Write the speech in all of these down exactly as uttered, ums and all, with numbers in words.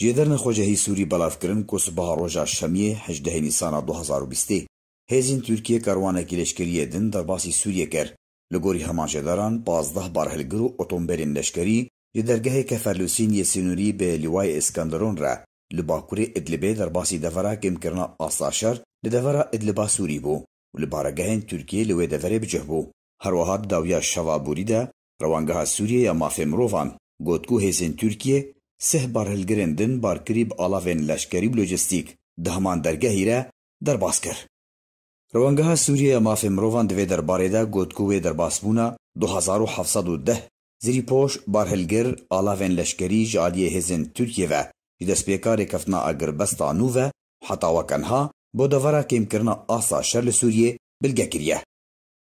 Jêderên xwecehî Sûrî belav kirin ku sibeha roja Şemiyê hejdehê Nîsana du hazar û bîstê hêzên Tirkiyê karwanekî leşkerî yê din derbasî Sûriyê kir. Li gorî heman jêderan, pazdeh barhilgir û otombêlên leşkerî ji dergehê Keferlûsîn yê sînorî bi Lîwayê Îskenderon re li bakurê Idlibê derbasî devera kêmkirina asta şer li devera Idliba Sûrî bû û li baregehên Tirkiyê li wê deverê bi cih bû. Her wiha di dawiya şeva borî de Rewangeha Sûriyê ya Mafê Mirovan got ku hêzên Tirkiyê sih barhilgirên din bar kirî bi alavên leşkerî û lojistîk di heman dergehî re derbas kir. Rewangeha Sûriyê ya Mafê Mirovan di vê derbarê de got ku wê derbasbûna du hezar û heft sed û deh zirîpoş, barhilgir, alavên leşkerî ji aliyê hêzên Tirkiyê ve ji destpêka rêkeftina agirbesta nû ve heta weke niha bo devera kêmkirina asta şer li Sûriyê bilge kiriye.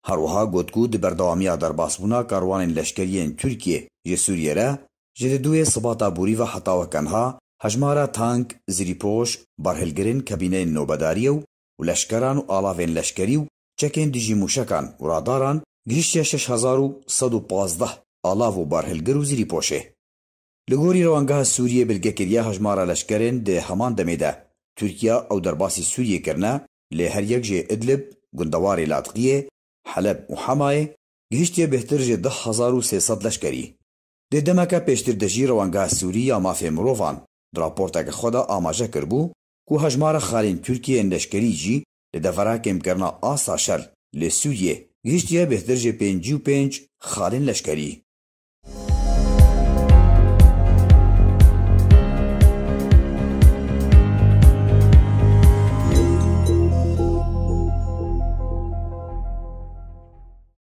Her wiha got ku di berdewamiya derbasbûna karwanên leşkerî yên Tirkiyê ji Sûriyê re, ji di duyê Sibata borî ve heta weke niha hejmara tank, zirîpoş, barhilgirên kabîneyên nobedariyê û û leşkeran û alavên leşkerî û çekên dijî mûşekan û radaran gihiştiye şeş hezar û sed û pazdeh alav û barhilgir û zirîpoşê. Li gorî Rewangeha Sûriyê bilgekiriya hejmara leşkerên di heman demê de Tirkiye ew derbasî Sûriyê kirine, lê her yek jê Idlib, gundewarê Ladqiyê, Heleb û Hemayê gihiştiye bêhtir ji deh hezar û sê sed leşkerî. Dê demeke pêştir de jî Rewangeha Sûrî ya Mafê Mirovan di raporteke xwe de amaje kiribû ku hejmara xalên Tirkiyê yên leşkerî jî li devera kêmkirina asta şer li Sûriyê gihiştiye bêhtir ji pêncî û pênc xalên leşkerî.